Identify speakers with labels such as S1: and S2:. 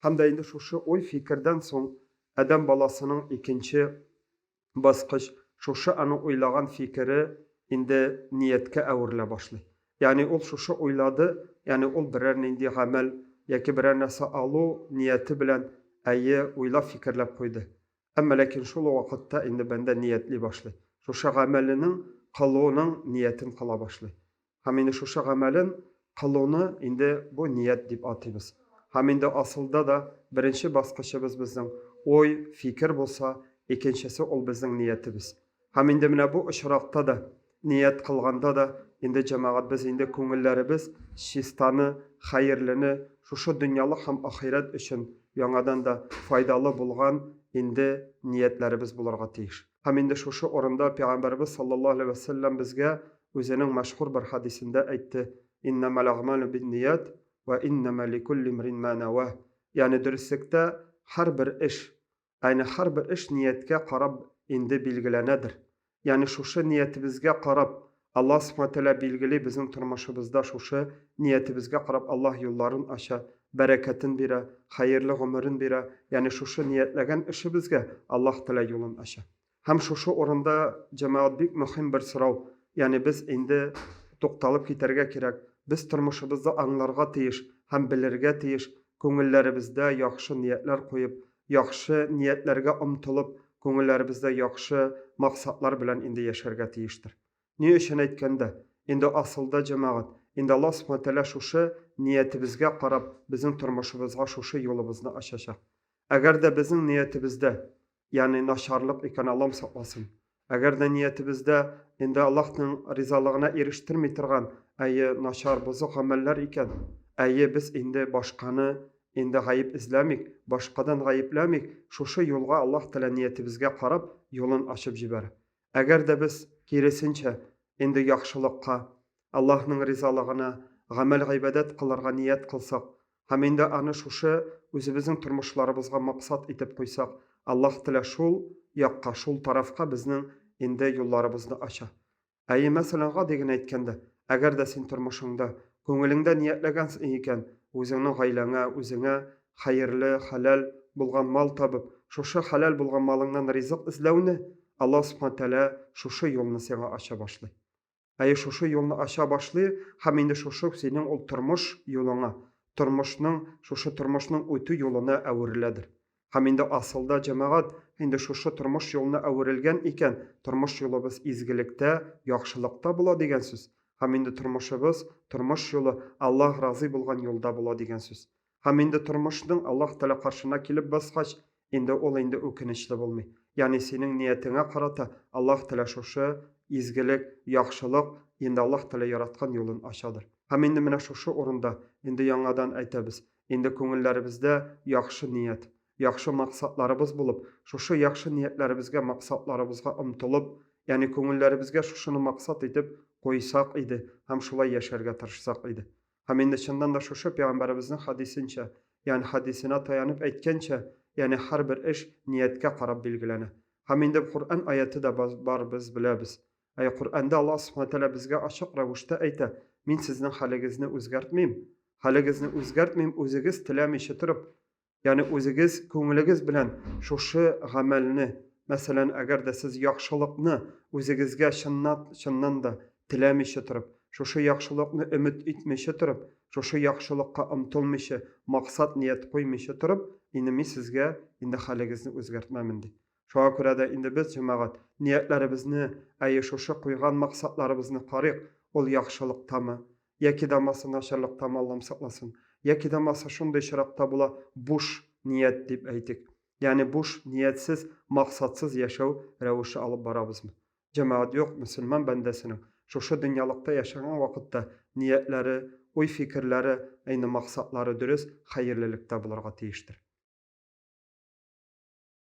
S1: Һәм дә инде шушы уй-фикердән соң адәм баласының икенче баскыч, шушы аның уйлаган фикере инде нияткә әверелә башлый. Ягъни ул шушы уйлады, ягъни ул берәр нинди гамәл яки берәр нәрсә алу нияте белән, әйе, уйлап-фикерләп куйды. Әмма ләкин шул ук вакытта инде бәндә ниятли башлый. Шушы гамәленең кылуның ниятен кыла башлый. Һәм инде шушы гамәлен кылуны инде бу ният дип атыйбыз. Һәм инде асылда да беренче баскычыбыз безнең уй, фикер булса, икенчесе ул безнең ниятебез. Һәм инде менә бу очракта да, ният кылганда да инде җәмәгать без инде күңелләребез чистаны, хәерлене, шушы дөньялык һәм ахирәт өчен яңадан да файдалы булган инде ниятләребез булырга тиеш. Һәм инде шушы урында Пәйгамбәребез саллаллаһу алейһи вә сәлләм безгә үзенең мәшһүр бер хәдисендә әйтте, Иннәмәл әгъмалу бинният вә иннәмә ликулли имрин мә нәвә. Ягъни дөреслектә һәрбер эш, ягъни һәрбер эш нияткә карап инде билгеләнәдер. Ягъни шушы ниятебезгә карап Аллаһ Сүбхәнәһү вә Тәгалә билгели безнең тормышыбызда шушы ниятебезгә карап Аллаһ юлларын ача, бәрәкәтен бирә, хәерле гомерен бирә, ягъни шушы ниятләгән эшебезгә Аллаһ Тәгалә юлын ача. Һәм шушы урында, җәмәгать, бик мөһим бер сорау, ягъни без инде тукталып китәргә кирәк, без тормышыбызда аңларга тиеш һәм белергә тиеш, күңелләребездә яхшы ниятләр куеп, яхшы ниятләргә омтылып, күңелләребездә яхшы максатлар белән инде яшәргә тиештер. Ни өчен әйткәндә, инде асылда, җәмәгать, инде Аллаһ Сүбхәнәһү вә Тәгалә шушы ниятебезгә карап, безнең тормышыбызга шушы юлыбызны ачачак. Әгәр дә безнең ниятебездә, ягъни начарлык икән, Аллам сакласын, әгәр дә ниятебездә инде Аллаһның ризалыгына ирештерми торган, әйе, начар, бозык гамәлләр икән, әйе, без инде башканы инде гаеп эзләмик, башкадан гаепләмик, шушы юлга Аллаһ Тәгалә ниятебезгә карап, юлын ачып җибәрә. Әгәр дә без, киресенчә, инде яхшылыкка, Аллаһның ризалыгына гамәл-гыйбадәт кылырга ният кылсак һәм инде аны шушы үзебезнең тормышларыбызга максат итеп куйсак, Аллаһ Тәгалә шул якка, шул тарафка безнең инде юлларыбызны ача. Әйе, мәсәлән, гади генә әйткәндә, әгәр дә син тормышыңда, күңелеңдә ниятләгәнсең икән, үзеңнең гаиләңә, үзеңә хәерле, хәләл булган мал табып, шушы хәләл булган малыңнан ризык эзләүне, Аллаһ Сүбхәнә Тәгалә шушы юлны сиңа ача башлый. Әйе, шушы юлны ача башлый һәм инде шушы синең ул тормыш юлыңа, тормышның, шушы тормышның үтү юлына әвереләдер. Һәм инде асылда, җәмәгать, инде шушы тормыш юлына әверелгән икән, тормыш юлыбыз изгелектә, яхшылыкта була дигән сүз. Һәм инде тормышыбыз, тормыш юлы Аллаһ разый булган юлда була дигән сүз. Һәм инде тормышның Аллаһ Тәгалә каршына килеп баскач, инде ул инде үкенечле булмый. Ягъни синең ниятеңә карата Аллаһ Тәгалә шушы изгелек, яхшылык, инде Аллаһ Тәгалә яраткан юлын ачадыр. Һәм инде менә шушы урында инде яңадан әйтәбез, инде күңелләребездә яхшы ният, яхшы максатларыбыз булып, шушы яхшы ниятләребезгә, максатларыбызга омтылып, ягъни күңелләребезгә шушыны максат итеп куйсак иде һәм шулай яшәргә тырышсак иде. Һәм инде чыннан да шушы пәйгамбәребезнең хәдисенчә, ягъни хәдисенә таянып әйткәнчә, ягъни һәрбер эш нияткә карап билгеләнә. Һәм инде Коръән аяте дә бар, без беләбез. Әй, Коръәндә Аллаһ Сүбхәнәһү вә Тәгалә безгә ачык рәвештә әйтә, Мин сезнең хәлегезне үзгәртмим, хәлегезне үзгәртмим, үзегез теләмичә торып, Ягъни үзегез күңелегез белән шушы гамәлне, мәсәлән, әгәр дә сез яхшылыкны үзегезгә чыннан, чыннан да теләмичә торып, шушы яхшылыкны өмет итмичә торып, шушы яхшылыкка омтылмыйча, максат-ният куймыйча торып, инде мин сезгә инде хәлегезне үзгәртмәмен, ди. Шуңа күрә дә инде без, җәмәгать, ниятләребезне, әйе, шушы куйган максатларыбызны карыйк, ул яхшылыктамы, Яки дә маса начарлыктамы, Аллам сакласын. Яки дә маса шундый очракта була, буш ният дип әйтик. Ягъни буш ниятсез, максатсыз яшәү рәвеше алып барабызмы? Җәмәгать, юк, мөселман бәндәсенең шушы дөньялыкта яшәгән вакытта ниятләре, уй-фикерләре, әйне максатлары дөрес, хәерлелектә булырга тиештер.